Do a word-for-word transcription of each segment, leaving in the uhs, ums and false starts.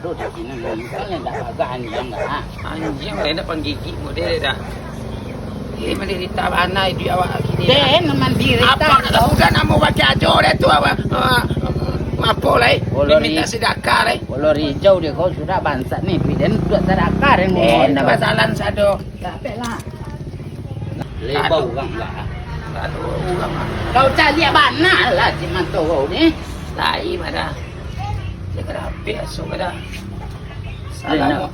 Tu di sini, kalau ndak bagak anjiang dah. Anjiang lah, ndak panggigik model dah. Eh, mandirita bana iduik awak kini dah. Den, mandirita. Apa kata sudah namo baca ajo deh tu awak, ah, mapo lai? Minta sedekah lai. Kolor hijau dia kau sudah bansat ni, piden buat sedekah den. Eh, ndak basalah sado. Tak apalah. Lebar urang lah. Aduh, urang lah. Kau caliak bana lah si manto kau ni. Lai mah dah. Dia kada apik aso ka dah. Salah.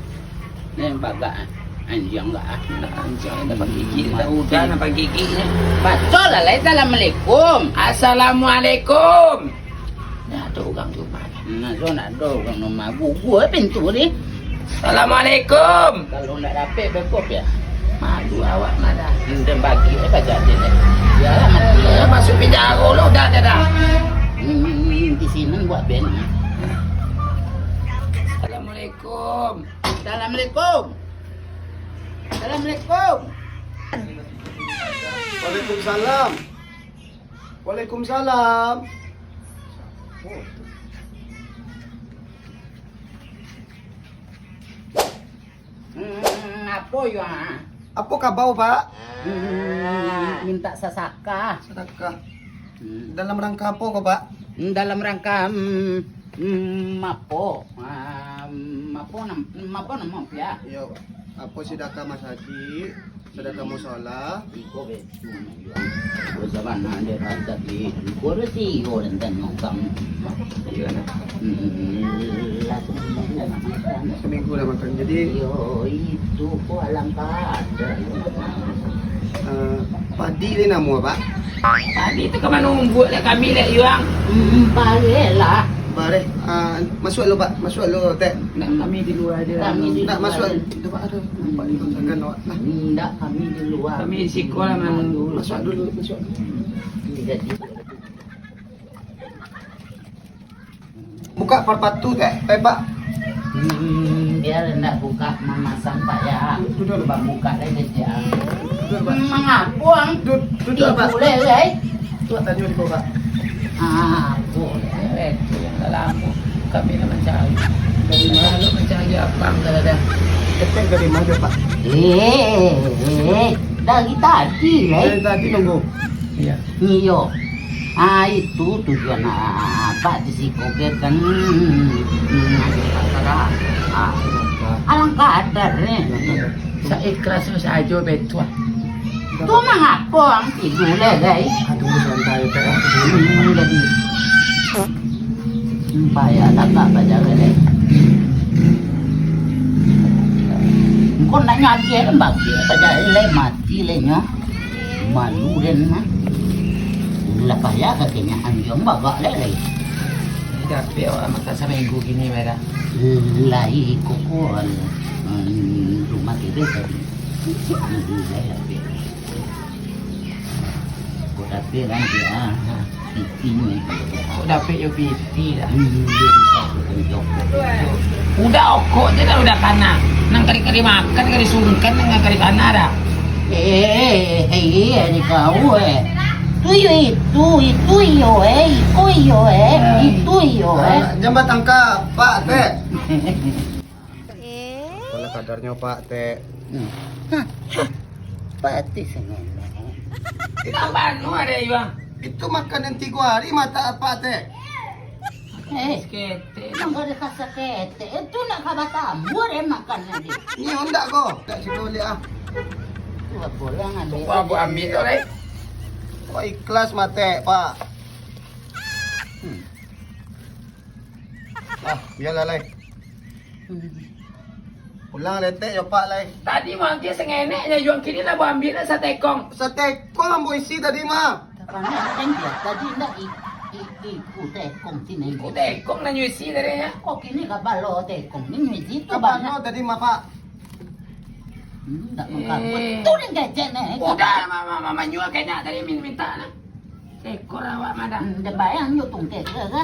Ni bagak, ah. Anjiang lah, ah. Anjiang nampak gigi, dah udah nampak gigi ni. Baco lah, lai. Assalamualaikum. Assalamualaikum. Nah, ado urang di rumah ni. Nah, so nak ado urang rumah. Gugur pintu ni. Assalamualaikum. Kalau nak dapik, bekop ya. Malu awak mah dah. Nden bagi, eh, bajak dia ni. Yalah, mati. Ya, masuk penjara lo dah, dah, dah. Hmm, di sini buat ben. Assalamualaikum. Assalamualaikum. Assalamualaikum. Waalaikumsalam. Waalaikumsalam. Hmm, apo yo, ah? Apo kabau, Pak? Hmm, minta sasaka. Sadakah. Hmm. Dalam rangka apo ko, Pak? Hmm, dalam rangka, hmm, hmm, apo? Ah, hmm, apo nam-, hmm, apo namo, Pak? Yo, apo sidakah masajik? Sadakah musala. Iko be, cuma jual. Iko sabana ade rasa di iko resi iko dan dan ngokam. Iyo, nah. Hmm, lah, seminggu dah makan. Seminggu dah makan. Jadi, iyo, itu ko alam kada. Eh, padi ni namo, Pak? Padi tu ka manumbuak lah kami lah, Yuang. Hmm, baleh lah. Baleh. Ah, masuk dulu, Pak. Masuk dulu, Tek. Nak kami di luar aja. Kami di luar. Nak masuk. Itu, Pak, aduh, nampak di kontrakan awak. Nah. Ndak, kami di luar. Kami di siko lah, Mang. Masuk dulu, masuk. Jadi. Buka parpatu, Tek, Tek, Pak. Hmm, biar ndak buka mamasang, Pak, ya. Duduk, Pak. Buka lah, Tek, ya. Duduk, Pak. Mangapo, Ang? Duduk, duduk, Pak. Tibo lai, lai. Tu tanyo di bawah. Ah, boleh. Eh, itu yang dah lama kami nak mencari. Dari mana nak mencari abang, kadang-kadang. Dekat dari mana, Pak? Eh, eh, eh, dari tadi, eh. Dari tadi nunggu. Iya. Iyo. Ah, itu tujuan, ah, abak di siko ke kan. Hmm, ah, alangkah adat, eh. Saikhlasnyo sajo, Petua. Tu mangapo ang tidur le, gai? Aduh, santai, Tek. Hmm, jadi. Payah tagak bajalan, eh. Engkau nak nyagih, kan, bagian bajalan, le, mati, le, nyo. Malu den, nah. Lah payah katonyo anjiang bagak, le, le. Dapek awak makan saminggu kini, Mera. Lai kokol. Hmm, rumah kiri tadi. Kok dapek kan dia, ah, piti ni. Kok dapek yo piti dah. Udah okok je dah, udah kana. Nang kari-kari makan, kari sungkan, nang kari kana dah. Eh, eh, eh, eh, ada kau, eh. Tu yo itu, itu iyo, eh. Iko iyo, eh. Itu iyo, eh. Alah, jan batangka, Pak, Tek. Eh? Apalah kadarnyo, Pak, Tek. Hmm. Hah. Pati sanganak. Itu baru ada, Iwan. Itu makanan tigo hari mata apa, Tek? Eh, ketek. Nang kada kasa ketek. Itu nak ka batambua deh makan nanti. Ni ondak ko. Tak siko lihat, ah. Tu apo lah ngambil. Tunggu, aku ambil tu, Tek. Kok ikhlas mah, Tek, Pak? Hmm. Ah, biarlah, lai. Pulang letek yo, Pak, lai. Tadi mangkih sangenek je, Yuang, kini lah ambiak lah satekong. Satekong ambo isi tadi mah. Tapanak kan dia, tadi ndak i-, i-, iku tekong sini. Iku tekong nan isi tadi, ya. Kok kini kapalo tekong ni isi tu banyak. Kapalo tadi mah, Pak. Hmm, ndak mangkabut. Eh. Tu nan kecek, nih. Udah, ma-, ma-, ma-, manyual kena tadi min-, minta, nah. Ekor awak madah. Hmm, dah bayang yo tungkek ke, ke?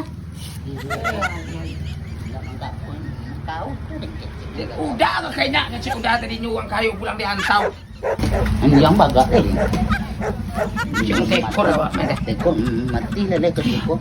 Iya, iya. Ndak mangkapun. Kau tu dengkek. Udah tu kena kecek udah tadi nyo urang kayo pulang di antau. Anjiang bagak, eh. Anjiang tekor awak madah. Tekor, hmm, mati lah, lah, ke tekor.